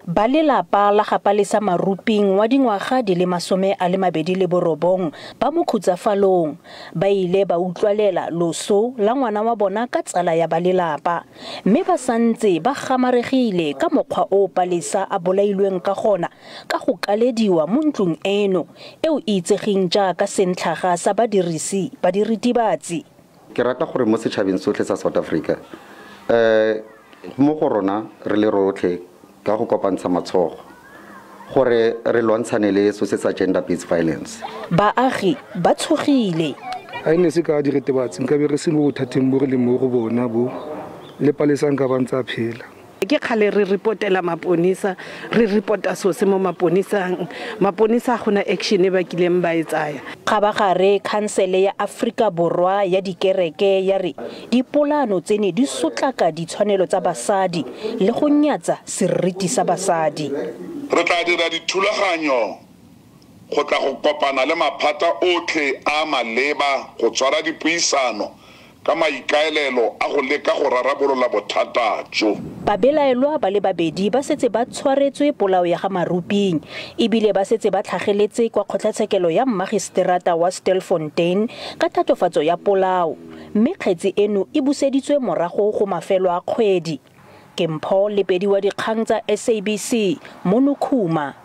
Ba lelapa la ga Palesa Maruping wa dingwaga di le 29 ba mo khutsafalong. Ba ile ba utlwalela loso la ngwana wa bona ka tsala ya ba lelapa, mme ba santse ba gamaregile ka mokgwa o Palesa a bolailweng ka gona ka go kalediwa mo ntlong eno eo e itsegeng jaaka sentlhaga sa badirisi ba diritibatsi. Ke rata gore mo setšhabeng sotlhe sa South Africa, mo go rona re le rotlhe ka go kopantsha matshogo gore re lwantshane le so se sa gender based violence. Baagi ba tshogile. A e ne se ka diritibatsi nka be re se mo bothateng bo re leng mo go bona bo le Palesa nka ba ntse a phela. Ke kgale re reportela maponisa, re reporta so se mo maponisang. Maponisa ga gona action e ba kileng ba e tsaya. Kgabagare khansele ya Aforika Borwa ya dikereke ya re dipolano tsene di sotlaka ditshwanelo tsa basadi le go nyatsa seriti sa basadi. Re tla dira dithulaganyo go tla go kopana le maphata otlhe a maleba go tshwara dipuisano ka maikaelelo a go leka go rarabolola bothata jo. Babelaelwa ba le babedi ba setse ba tshwaretswe polao ya ga Maruping ebile ba setse ba tlhageletse kwa kgotlatshekelo ya mmagiseterata wa Stilfontein ka tatofatso ya polao, mme kgetsi eno e buseditswe morago go mafelo a kgwedi. Ke Mpho Lepedi wa dikgang tsa SABC mo Nkhuma.